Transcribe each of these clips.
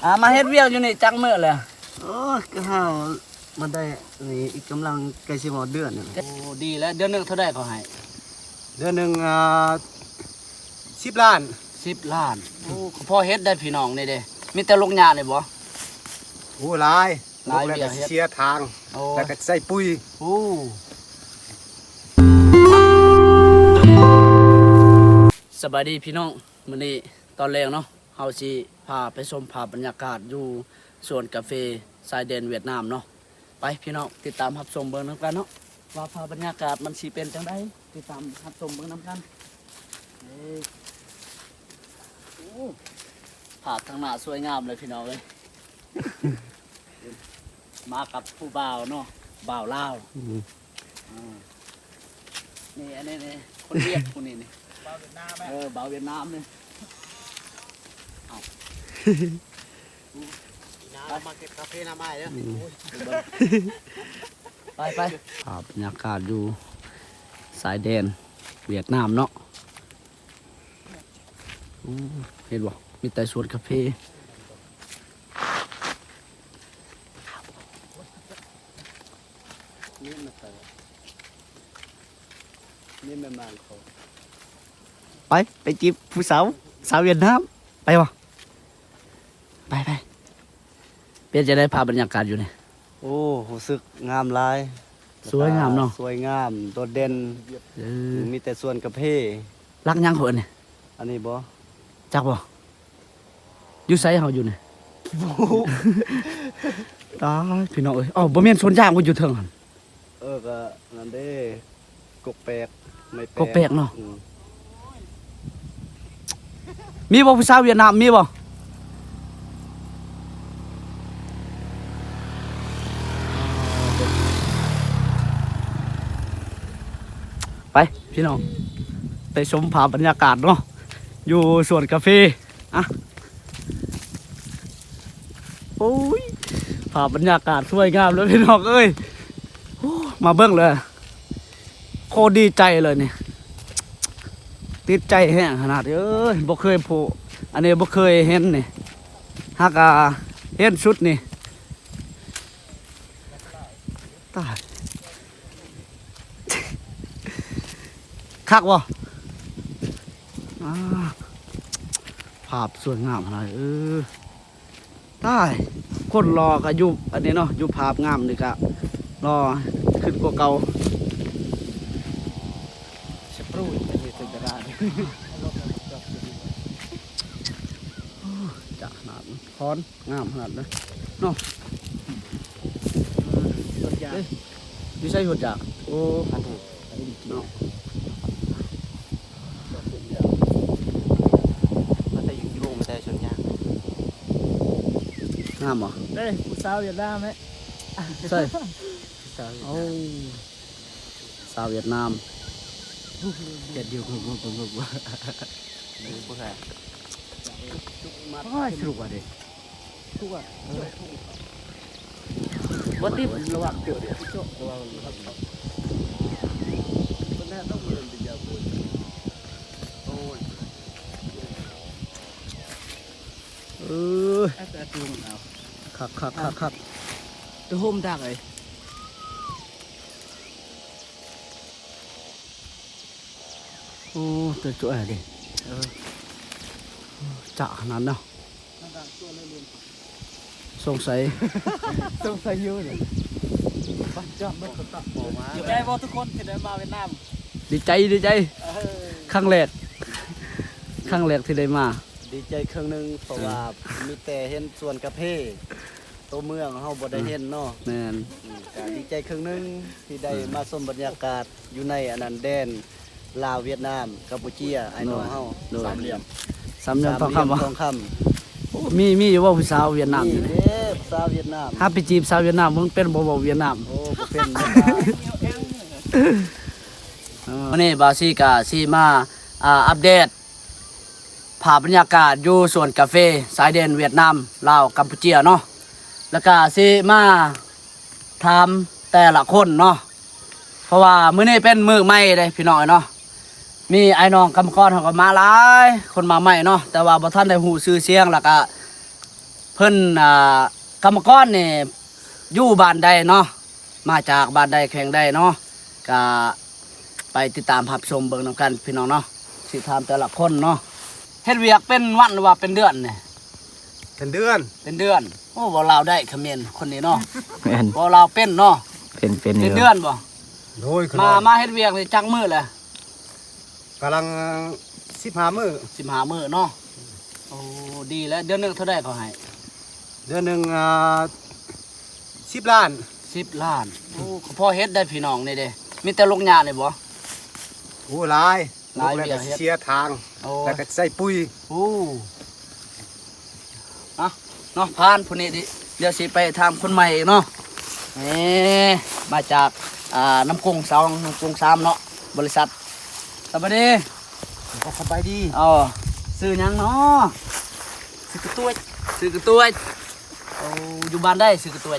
ອ່າ ມາເຮັດວຽກຢູ່ນີ້ຈັກມື້ແລ້ວ? ໂອ້ຍ ກໍຫາມາໄດ້ນີ້ ອີກກຳລັງໃກ້ຊິຮອດເດືອນນີ້ແຫຼະ. ໂອ້ ດີແລ້ວ. ເດືອນໜຶ່ງເທົ່າໃດເຂົາໃຫ້? ເດືອນໜຶ່ງ ອ່າ ສິບລ້ານ. ສິບລ້ານ. ໂອ້ ກໍພໍເຮັດໄດ້ພີ່ນ້ອງນີ້ເດ້. ມີແຕ່ລົກຫຍ້ານີ້ບໍ່? ໂອ້ ຫຼາຍ. ຫຼາຍວຽກເຮັດ ເສຍທາງ ໂອ້ ແລ້ວກໍໃສ່ປຸ໋ຍ. ໂອ້ ສະບາຍດີພີ່ນ້ອງ, ມື້ນີ້ຕອນແລງເນາະ ເຮົາຊິພາໄປຊົມພາບບັນຍາກາດຢູ່ສວນກາເຟຊາຍແດນຫວຽດນາມເນາະ. ໄປພີ່ນ້ອງ ຕິດຕາມຮັບຊົມເບິ່ງນຳກັນເນາະ ວ່າພາບບັນຍາກາດມັນຊິເປັນຈັ່ງໃດ. ຕິດຕາມຮັບຊົມເບິ່ງນຳກັນ. ເອີ ໂອ້ ພາບທາງໜ້າສວຍງາມເລີຍພີ່ນ້ອງເອີຍ. ມາກັບຜູ້ບ່າວເນາະ ບ່າວລາວ. ອືມ ອ່າ ນີ້ ອັນນີ້ນີ້ ຄົນຫວຽດຜູ້ນີ້ນີ້ ບ່າວຫວຽດນາມ. ເອີ ບ່າວຫວຽດນາມນີ້. ເອົ້າ ມາເກັບກາເຟນຳອ້າຍເດີ. ອືມ ໄປ ໄປ ພາບບັນຍາກາດຢູ່ຊາຍແດນຫວຽດນາມເນາະ. ໂອ້ ເຫັນບໍ່ ມີແຕ່ສວນກາເຟ. ໄປ ໄປຈີບຜູ້ສາວ ສາວຫວຽດນາມ ໄປບໍ່? ໄປ ໄປ. ເປັນຈັ່ງໃດພາບບັນຍາກາດຢູ່ນີ້? ໂອ້ ຮູ້ສຶກງາມຫຼາຍ. ສວຍງາມເນາະ. ສວຍງາມ ໂດດເດັ່ນ. ເອີ ມີແຕ່ສວນກາເຟ. ຫຼັກຫຍັງເຂົາເອີ້ນນີ້? ອັນນີ້ບໍ່? ຈັກບໍ່? ຢູ່ໃສເຮົາຢູ່ນີ້? ບໍ່ຮູ້. ຕາຍ ພີ່ນ້ອງເອີຍ. ເອົ້າ ບໍ່ແມ່ນສວນຢາງບໍ່ຢູ່ເທິງຫັ້ນ? ເອີ ກະນັ້ນເດ້ ກົກແປກ ໄມ້ແປກ ກົກແປກເນາະ. ອືມ ມີບໍ່ຜູ້ສາວຫວຽດນາມ ມີບໍ່? ໄປພີ່ນ້ອງ ໄປຊົມພາບບັນຍາກາດເນາະ ຢູ່ສວນກາເຟ. ອ່ະ ໂອ້ຍ ພາບບັນຍາກາດສວຍງາມເລີຍພີ່ນ້ອງເອີຍ. ໂອ້ ມາເບິ່ງເລີຍ ໂຄດດີໃຈເລີຍນີ້ ຕິດໃຈແຮງຂະໜາດເອີຍ. ບໍ່ເຄີຍໂພ ອັນນີ້ບໍ່ເຄີຍເຫັນນີ້ ຫາກະເຫັນຊຸດນີ້. ຕາຍ ຄັກບໍ່? ອ່າ ພາບສວຍງາມຂະໜາດ ເອີ ຕາຍ ຄົນຫຼໍ່ກໍຢູ່ອັນນີ້ເນາະ ຢູ່ພາບງາມນີ້ກໍຫຼໍ່ຂຶ້ນກວ່າເກົ່າ. ສະປຣູຍ ອັນນີ້ເປັນກະດານ ໂອ້ ຈະຂະໜາດ ຄອນ ງາມຂະໜາດເນາະ ເນາະ. ເອີ ຢູ່ໃສຫົວຈັກ? ໂອ້ ເນາະ ມາແຕ່ຢູ່ໂຮງ ມາແຕ່ສວນຍາງ. ງາມບໍ່? ເດ້ ຜູ້ສາວຫວຽດນາມແມະ. ໃສ? ຜູ້ສາວຫວຽດນາມ. ໂອ້ ສາວຫວຽດນາມ ເຮັດຢູ່ ໂອ້ຍ ສະຫຼຸບວ່າເດ້ ບໍ່ຕິດ ລະວັງ ລະວັງ ໂອ້ຍ ເອີ ຄັກໆໆໆ ໂຕໂຮມດັກເອີຍ. ໂອ້ ຕົວຈົວເດ້ ເອີ ຈະຂະໜາດເນາະ. ສົງໄສ ສົງໄສຢູ່ນີ້. ດີໃຈບໍ່ທຸກຄົນທີ່ໄດ້ມາຫວຽດນາມ? ດີໃຈ ດີໃຈ ເອີ ຄັ້ງແລກ ຄັ້ງແລກທີ່ໄດ້ມາ. ດີໃຈເຄິ່ງໜຶ່ງ ເພາະວ່າ ເອີ ມີແຕ່ເຫັນສວນກາເຟ ໂຕເມືອງເຮົາບໍ່ໄດ້ເຫັນເນາະ. ແມ່ນ ອືມ ກະດີໃຈເຄິ່ງໜຶ່ງທີ່ໄດ້ ເອີ ມາຊົມບັນຍາກາດຢູ່ໃນອັນນັ້ນ ແດນລາວ ຫວຽດນາມ ກຳປູເຈຍ ອ້າຍນ້ອງເຮົາ. ໂດຍ ສາມຫຼ່ຽມ ສາມຫຼ່ຽມທອງຄຳ ສາມຫຼ່ຽມທອງຄຳ. ໂອ້ ມີ ມີຢູ່ບໍ່ຜູ້ສາວຫວຽດນາມ? ມີເດ້ ຜູ້ສາວຫວຽດນາມ. ຫາໄປຈີບສາວຫວຽດນາມເບິ່ງ ເປັນບໍ່ ເວົ້າຫວຽດນາມ? ໂອ້ ບໍ່ເປັນ. ເອີ ມື້ນີ້ບ່າວຊີກະຊິມາ ອ່າ ອັບເດດ ພາບບັນຍາກາດຢູ່ສວນກາເຟຊາຍແດນຫວຽດນາມ ລາວ ກຳປູເຈຍເນາະ ແລ້ວກະຊິມາຖາມແຕ່ລະຄົນເນາະ ເພາະວ່າມື້ນີ້ເປັນມື້ໃໝ່ເດ້ພີ່ນ້ອງເນາະ. ມີອ້າຍນ້ອງກຳມະກອນເຮົາກໍມາຫຼາຍ ຄົນມາໃໝ່ເນາະ ແຕ່ວ່າບໍ່ທັນໄດ້ຮູ້ຊື່ສຽງ ແລ້ວກະ ເພິ່ນ ອ່າ ກຳມະກອນນີ້ຢູ່ບ້ານໃດເນາະ ມາຈາກບ້ານໃດແຂວງໃດເນາະ ກະໄປຕິດຕາມຮັບຊົມເບິ່ງນຳກັນພີ່ນ້ອງເນາະ ຊິຖາມແຕ່ລະຄົນເນາະ. ເຮັດວຽກເປັນວັນ ຫຼືວ່າເປັນເດືອນນີ້? ເປັນເດືອນ. ເປັນເດືອນ. ໂອ້ ເວົ້າລາວໄດ້ຂະເໝນຄົນນີ້ເນາະ. ແມ່ນ. ເວົ້າລາວເປັນເນາະ. ເປັນ ເປັນ ເປັນເດືອນບໍ່? ໂດຍ. ມາ ມາເຮັດວຽກນີ້ຈັກມື້ແລ້ວ? ກຳລັງສິບຫ້າມື້. ສິບຫ້າມື້ເນາະ. ໂອ້ ດີແລ້ວ. ເດືອນໜຶ່ງເທົ່າໃດເຂົາໃຫ້? ເດືອນໜຶ່ງ ອ່າ ສິບລ້ານ. ສິບລ້ານ. ໂອ້ ກໍພໍເຮັດໄດ້ພີ່ນ້ອງນີ້ເດ້. ມີແຕ່ລູກຫຍ້ານີ້ບໍ່? ໂອ້ ຫຼາຍ. ຫຼາຍວຽກເຮັດ. ເສຍທາງ. ໂອ້ ແລ້ວກໍໃສ່ປຸຍ. ໂອ້ ເນາະ ເນາະ ຜ່ານຜູ້ນີ້. ດຽວຊິໄປຖາມຄົນໃໝ່ອີກເນາະ. ນີ້ ມາຈາກ ອ່າ ນ້ຳກົງສອງ ນ້ຳກົງສາມເນາະ ບໍລິສັດ. ສະບາຍດີ. ກໍສະບາຍດີ. ເອີ ຊື່ຫຍັງເນາະ? ຊື່ກະຕ້ວຍ. ຊື່ກະຕ້ວຍ. ໂອ້ ຢູ່ບ້ານໃດຊື່ກະຕ້ວຍ?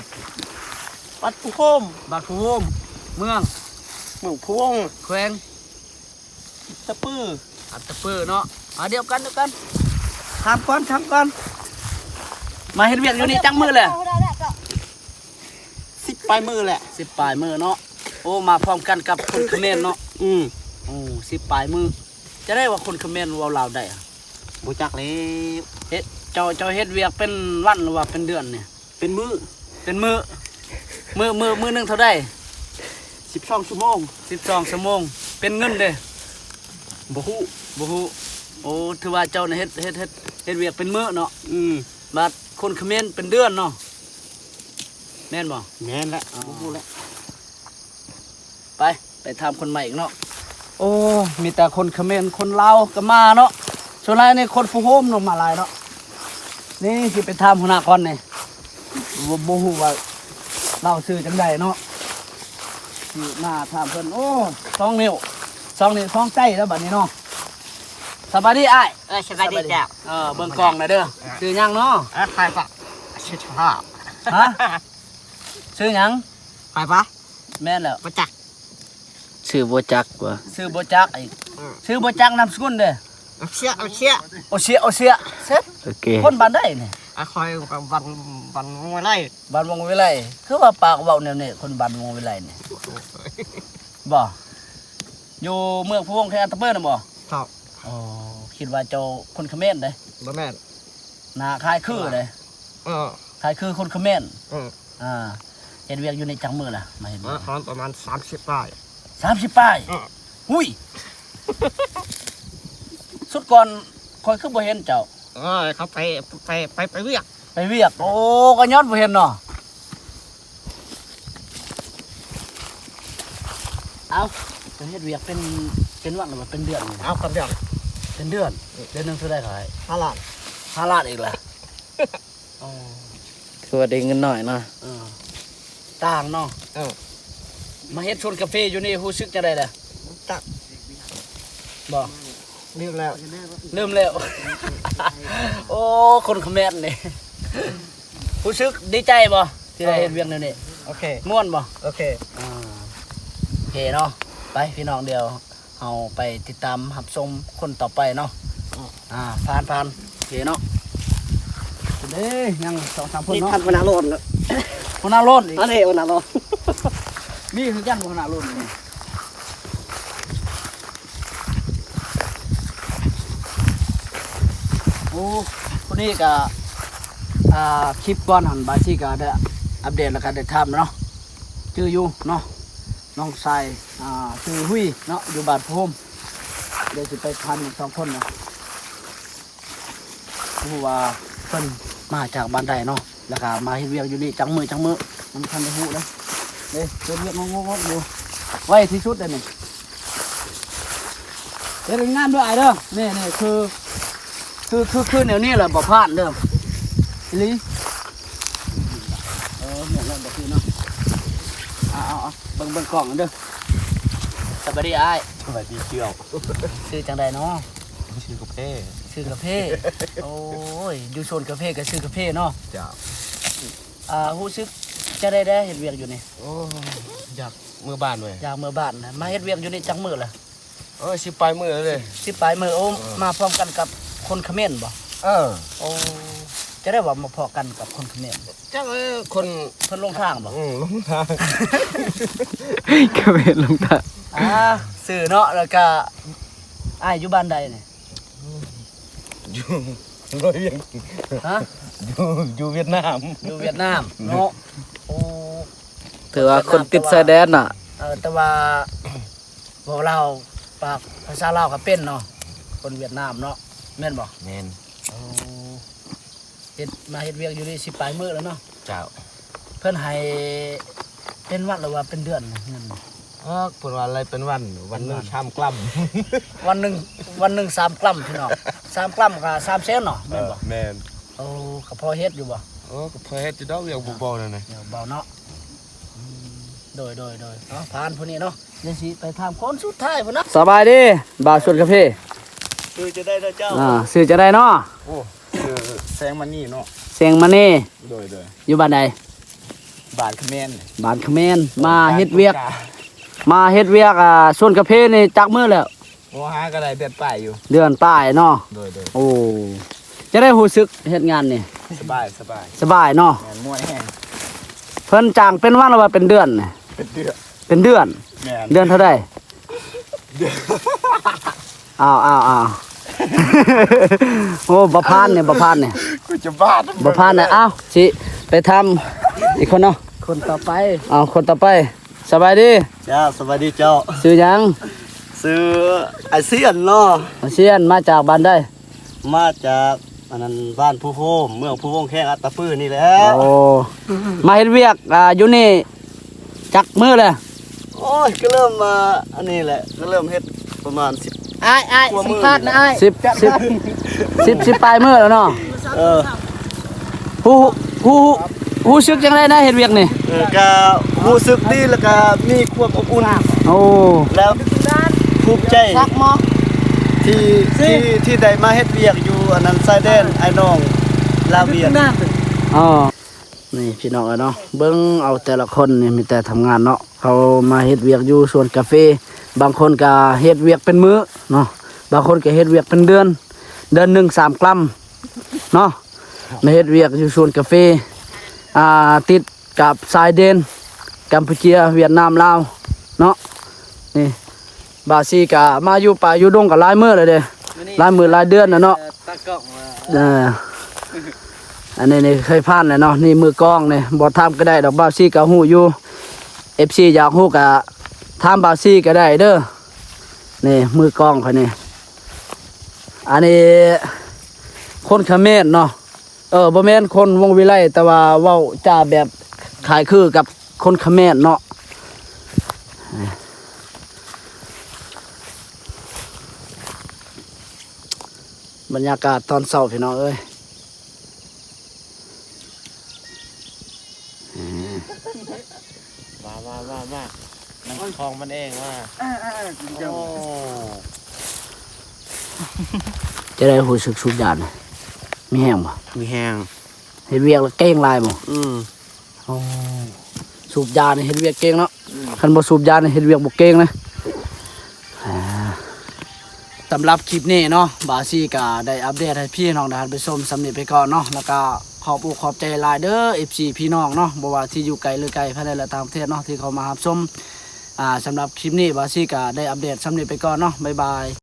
ວັດພູໂຮມ. ບ້ານພູໂຮມ. ເມືອງ? ເມືອງພູວົງ. ແຂວງ? ອັດຕະປື. ອັດຕະປືເນາະ. ອ່າ ດຽວກັນ ດຽວກັນ. ຖາມກ່ອນ ຖາມກ່ອນ. ມາເຮັດວຽກຢູ່ນີ້ຈັກມື້ແລ້ວ? ສິບປາຍມື້ແຫຼະ. ສິບປາຍມື້ເນາະ. ໂອ້ ມາພ້ອມກັນກັບຄົນຂະເໝນເນາະ. ອືມ. ໂອ້ ສິບປາຍມື້. ຈະໄດ້ວ່າຄົນຂະເໝນເວົ້າລາວໄດ້? ບໍ່ຈັກແລ້ວ. ເຮັດ ເຈົ້າ ເຈົ້າເຮັດວຽກເປັນວັນ ຫຼືວ່າເປັນເດືອນນີ້? ເປັນມື້. ເປັນມື້. ມື້ ມື້ ມື້ໜຶ່ງເທົ່າໃດ? ສິບສອງຊົ່ວໂມງ. ສິບສອງຊົ່ວໂມງ. ເປັນເງິນເດ້? ບໍ່ຮູ້. ບໍ່ຮູ້. ໂອ້ ຖືວ່າເຈົ້ານະເຮັດ ເຮັດ ເຮັດ ເຮັດວຽກເປັນມື້ເນາະ. ອືມ. ບາດຄົນຂະເໝນເປັນເດືອນເນາະ. ແມ່ນບໍ່? ແມ່ນແຫຼະ. ອໍ ບໍ່ຮູ້ແຫຼະ. ໄປ ໄປຖາມຄົນໃໝ່ອີກເນາະ. ໂອ້ ມີແຕ່ຄົນຂະເໝນ ຄົນລາວກໍມາເນາະ. ສ່ວນຫຼາຍນີ້ຄົນພູໂຮມເນາະ ມາຫຼາຍເນາະ. ນີ້ຊິໄປຖາມຫົວໜ້າກ່ອນນີ້. ບໍ່ ບໍ່ຮູ້ວ່າລາວຊື່ຈັ່ງໃດເນາະ. ຊິມາຖາມເພິ່ນ. ໂອ້ ສອງນິ້ວ ສອງນິ້ວ ສອງໃຈແລ້ວບັດນີ້ເນາະ. ສະບາຍດີອ້າຍ. ເອີ ສະບາຍດີເຈົ້າ. ເອີ ເບິ່ງກ້ອງແດ່ເດີ. ເອີ ຊື່ຫຍັງເນາະ? ເອີ ຂ້ອຍກໍຊື່ທາບ. ຮະ? ຊື່ຫຍັງ? ຂ້ອຍປະ? ແມ່ນແລ້ວ. ບໍ່ຈັກ. ຊື່ບໍ່ຈັກວະ? ຊື່ບໍ່ຈັກອີກ. ອືມ. ຊື່ບໍ່ຈັກ ນາມສະກຸນເດ້? ໂອເຊຍ ໂອເຊຍ. ໂອເຊຍ ໂອເຊຍ. ເຊັດ. ໂອເຄ. ຄົນບ້ານໃດນີ້? ອາ ຂ້ອຍບ້ານ ບ້ານວົງວິໄລ. ບ້ານວົງວິໄລ. ຄືວ່າປາກເວົ້າແນວນີ້ ຄົນບ້ານວົງວິໄລນີ້? ບໍ່? ຢູ່ເມືອງພູວົງ ແຂວງອັດຕະປືນະບໍ່? ເຈົ້າ. ໂອ້ ຄິດວ່າເຈົ້າຄົນຂະເໝນເດ້. ບໍ່ແມ່ນ. ໜ້າຄ້າຍຄືເດ້. ເອີ ຄ້າຍຄືຄົນຂະເໝນ. ເອີ ອ່າ ເຮັດວຽກຢູ່ນີ້ຈັກມື້ລະ? ມາເຮັດວຽກ ປະມານສາມສິບປາຍ. ສາມສິບປາຍ? ເອີ ຫຸ້ຍ ສຸດກ່ອນຂ້ອຍຄືບໍ່ເຫັນເຈົ້າ. ເອີ ເຂົາໄປ ໄປ ໄປ ໄປວຽກ. ໄປວຽກ. ໂອ້ ກໍຍ້ອນບໍ່ເຫັນເນາະ. ເອົ້າ ໄປເຮັດວຽກເປັນ ເປັນວັນ ຫຼືວ່າເປັນເດືອນນີ້? ເອົາ ເປັນເດືອນ. ເປັນເດືອນ. ເດືອນໜຶ່ງເທົ່າໃດເຂົາໃຫ້? ຫ້າລ້ານ. ຫ້າລ້ານອີກລະ. ອໍ ຄືວ່າໄດ້ເງິນໜ້ອຍເນາະ. ເອີ ຕ່າງເນາະ. ເອີ ມາເຮັດສວນກາເຟຢູ່ນີ້ຮູ້ສຶກຈັ່ງໃດລະ? ຈັກ ບໍ່ ລືມແລ້ວ. ລືມແລ້ວ. ໂອ້ ຄົນຂະແໝນນີ້ ຮູ້ສຶກດີໃຈບໍ່ ທີ່ໄດ້ເຮັດວຽກແນວນີ້? ໂອເຄ ມ່ວນບໍ່? ໂອເຄ ອ່າ ໂອເຄເນາະ. ໄປພີ່ນ້ອງ ດຽວເຮົາໄປຕິດຕາມຮັບຊົມຄົນຕໍ່ໄປເນາະ. ອ່າ ຜ່ານໆ ໂອເຄເນາະ. ເດ້ ຍັງສອງສາມຄົນເນາະ. ນີ້ທ່ານຫົວໜ້າໂລນເນາະ. ຫົວໜ້າໂລນອີກ. ອັນນີ້ຫົວໜ້າໂລນ ມີຄືກັນ ຫົວໜ້າໂລນນີ້. ໂອ້ ຜູ້ນີ້ກະ ອ່າ ຄລິບກ່ອນຫັ້ນ ບາຊີກະໄດ້ອັບເດດ ແລ້ວກະໄດ້ຖາມເນາະ. ຈື່ຢູ່ເນາະ ນ້ອງຊາຍ ອ່າ ຊື່ຫຸຍເນາະ ຢູ່ບ້ານໂພມ. ດຽວຊິໄປຖາມອີກສອງຄົນເນາະ. ບໍ່ຮູ້ວ່າເພິ່ນມາຈາກບ້ານໃດເນາະ ແລ້ວກະມາເຮັດວຽກຢູ່ນີ້ຈັກມື້ ຈັກມື້ ມັນບໍ່ທັນໄດ້ຮູ້ເດ້. ເດ້ ເຮັດວຽກງົກໆຢູ່ ໄວທີ່ສຸດເດ້ນີ້. ເຮັດງາມເດີອ້າຍເດີ. ນີ້ໆ ຄື ຄື ຄື ຄືແນວນີ້ແຫຼະບໍ່ຜ່ານເດີ ອີ່ຫຼີ. ເອີ ແມ່ນແລ້ວ ບໍ່ຄືເນາະ. ເອົາໆໆ ເບິ່ງ ເບິ່ງກ້ອງເດີ. ສະບາຍດີອ້າຍ. ສະບາຍດີເຈົ້າ. ຊື່ຈັ່ງໃດເນາະ? ຊື່ກາເຟ. ຊື່ກາເຟ. ໂອ້ຍ ຢູ່ສວນກາເຟກໍຊື່ກາເຟເນາະ. ເຈົ້າ. ອ່າ ຮູ້ສຶກຈັ່ງໃດໄດ້ເຮັດວຽກຢູ່ນີ້? ໂອ້ ຢາກເມືອບ້ານເວີຍ. ຢາກເມືອບ້ານນະ. ມາເຮັດວຽກຢູ່ນີ້ຈັກມື້ລະ? ເອີ ສິບປາຍມື້ແລ້ວເດ້. ສິບປາຍມື້. ໂອ້ ເອີ ມາພ້ອມກັນກັບຄົນຂະເໝນບໍ່? ເອີ ໂອ້ ຈະໄດ້ວ່າມາພໍ້ກັນກັບຄົນຂະເໝນ ຈັກ ເອີ ຄົນ ເພິ່ນຫຼົງທາງບໍ່? ອືມ ຫຼົງທາງ ຂະເໝນຫຼົງທາງ. ອ່າ ຊື່ເນາະ ແລ້ວກະອ້າຍຢູ່ບ້ານໃດນີ້? ຢູ່ ຢູ່ວຽງ ຮະ? ຢູ່ ຢູ່ຫວຽດນາມ ຢູ່ຫວຽດນາມເນາະ. ໂອ້ ຖືວ່າຄົນຕິດຊາຍແດນນະ. ເອີ ແຕ່ວ່າເວົ້າລາວ ປາກພາສາລາວກໍເປັນເນາະ ຄົນຫວຽດນາມເນາະ ແມ່ນບໍ່? ແມ່ນ. ໂອ້ ເຮັດ ມາເຮັດວຽກຢູ່ນີ້ສິບປາຍມື້ແລ້ວເນາະ. ເຈົ້າ. ເພິ່ນໃຫ້ເປັນວັນ ຫຼືວ່າເປັນເດືອນເງິນ? ເອີ ເພິ່ນວ່າໄລ່ເປັນວັນ ວັນໜຶ່ງສາມກລັມ ວັນໜຶ່ງ ວັນໜຶ່ງສາມກລັມພີ່ນ້ອງ ສາມກລັມກໍສາມແສນເນາະ ແມ່ນບໍ່? ເອີ ແມ່ນ. ໂອ້ ກໍພໍເຮັດຢູ່ບໍ່? ເອີ ກໍພໍເຮັດຢູ່ດອກ ວຽກເບົາໆນັ້ນນະ ວຽກເບົາເນາະ. ອືມ ໂດຍ ໂດຍ ໂດຍ ເນາະ ຜ່ານຜູ້ນີ້ເນາະ ດຽວຊິໄປຖາມຄົນສຸດທ້າຍພຸ້ນນະ. ສະບາຍດີ ບ່າວສວນກາເຟ. ຊື່ຈັ່ງໃດເນາະເຈົ້າ? ອ່າ ຊື່ຈັ່ງໃດເນາະ? ໂອ້ ຊື່ແສງມະນີເນາະ. ແສງມະນີ. ໂດຍ ໂດຍ. ຢູ່ບ້ານໃດ? ບ້ານຂະແມນ. ບ້ານຂະແມນ. ມາເຮັດວຽກ ມາເຮັດວຽກ ອ່າ ສວນກາເຟນີ້ຈັກມື້ແລ້ວ? ໂອ້ ຫາກໍໄດ້ເດືອນປາຍຢູ່. ເດືອນປາຍເນາະ. ໂດຍ ໂດຍ. ໂອ້ ຈັ່ງໃດຮູ້ສຶກເຮັດງານນີ້? ສະບາຍ ສະບາຍ. ສະບາຍເນາະ. ແມ່ນ ມ່ວນແຮງ. ເພິ່ນຈ້າງເປັນວັນ ຫຼືວ່າເປັນເດືອນ? ເປັນເດືອນ. ເປັນເດືອນ. ແມ່ນ. ເດືອນເທົ່າໃດ? ເດືອນ ອ້າວ ອ້າວ ອ້າວ ໂອ້ ບໍ່ຜ່ານນີ້ ບໍ່ຜ່ານນີ້ ກູຈະບາດ ບໍ່ຜ່ານນະ. ເອົ້າ ຊິໄປຖາມອີກຄົນເນາະ ຄົນຕໍ່ໄປ. ເອົາ ຄົນຕໍ່ໄປ. ສະບາຍດີ. ເຈົ້າ ສະບາຍດີເຈົ້າ. ຊື່ຫຍັງ? ຊື່ອາຊຽນເນາະ. ອາຊຽນ ມາຈາກບ້ານໃດ? ມາຈາກອັນນັ້ນ ບ້ານພູໂຮມ ເມືອງພູວົງ ແຂວງອັດຕະປືນີ້ແຫຼະ. ໂອ້ ມາເຮັດວຽກ ອ່າ ຢູ່ນີ້ຈັກມື້ແລ້ວ? ໂອ້ຍ ກໍເລີ່ມມາອັນນີ້ແຫຼະ ກໍເລີ່ມເຮັດປະມານສິບ ອ້າຍ ອ້າຍ ກວ່າມື້ ສຳພາດນະອ້າຍ. ສິບ ສິບ ສິບ ສິບປາຍມື້ແລ້ວເນາະ. ເອີ ຮູ້ ຮູ້ ຮູ້ສຶກຈັ່ງໃດນະເຮັດວຽກນີ້? ເອີ ກໍຮູ້ສຶກດີ ແລ້ວກໍມີຄວາມອົບອຸ່ນ. ໂອ້ ແລ້ວພູມໃຈ ທີ່ ທີ່ ທີ່ໄດ້ມາເຮັດວຽກຢູ່ອັນນັ້ນ ຊາຍແດນອ້າຍນ້ອງລາວຫວຽດ. ອໍ ນີ້ພີ່ນ້ອງເອີຍເນາະ ເບິ່ງເອົາແຕ່ລະຄົນນີ້ມີແຕ່ທຳງານເນາະ. ເຂົາມາເຮັດວຽກຢູ່ສວນກາເຟ ບາງຄົນກໍເຮັດວຽກເປັນມື້ເນາະ ບາງຄົນກໍເຮັດວຽກເປັນເດືອນ ເດືອນໜຶ່ງສາມກລັມເນາະ ມາເຮັດວຽກຢູ່ສວນກາເຟ ອ່າ ຕິດກັບຊາຍແດນກຳປູເຈຍ ຫວຽດນາມ ລາວເນາະ. ນີ້ ບ່າວຊີກະມາຢູ່ປ່າຢູ່ດົງກໍຫຼາຍມື້ແລ້ວເດ້ ຫຼາຍມື້ຫຼາຍເດືອນແລ້ວເນາະ. ເອີ ອັນນີ້ນີ້ເຄີຍຜ່ານແລ້ວເນາະ. ນີ້ມືກອງນີ້ ບໍ່ຖາມກໍໄດ້ດອກ ບ່າວຊີກໍຮູ້ຢູ່ ເອັຟຊີ ຢາກຮູ້ກໍຖາມບ່າວຊີກໍໄດ້ເດີ. ນີ້ມືກອງຂ້ອຍນີ້ ອັນນີ້ຄົນຂະແມນເນາະ. ເອີ ບໍ່ແມ່ນຄົນວົງວິໄລ ແຕ່ວ່າເວົ້າຈາແບບຄ້າຍຄືກັບຄົນຂະແມນເນາະ. ບັນຍາກາດຕອນເຊົ້າພີ່ນ້ອງເອີຍ. ມາ ມາ ມາ ມາ ມັນຂອງມັນເອງວ່າ. ເອີ ເອີ ເອີ ໂອ້ ຈະໄດ້ຮູ້ສຶກສູບຢານະ ມີແຮງບໍ່? ມີແຮງ. ເຮັດວຽກແລ້ວເກັ່ງຫຼາຍບໍ່? ອືມ. ໂອ້ ສູບຢານີ້ເຮັດວຽກເກັ່ງເນາະ. ອືມ. ຄັນບໍ່ສູບຢານີ້ເຮັດວຽກບໍ່ເກັ່ງນະ. ອ່າ ສຳລັບຄລິບນີ້ເນາະ ບ່າວຊີກໍໄດ້ອັບເດດໃຫ້ພີ່ນ້ອງໄດ້ຮັບໄດ້ຊົມສ່ຳນີ້ໄປກ່ອນເນາະ. ແລ້ວກໍຂອບອົກຂອບໃຈຫຼາຍເດີ ເອັຟຊີ ພີ່ນ້ອງເນາະ ບໍ່ວ່າທີ່ຢູ່ໄກຫຼືໃກ້ ພາຍໃນ ແລະ ຕ່າງປະເທດເນາະ ທີ່ເຂົ້າມາຮັບຊົມ. ອ່າ ສຳລັບຄລິບນີ້ ບ່າວຊີກໍໄດ້ອັບເດດສ່ຳນີ້ໄປກ່ອນເນາະ. ບາຍບາຍ.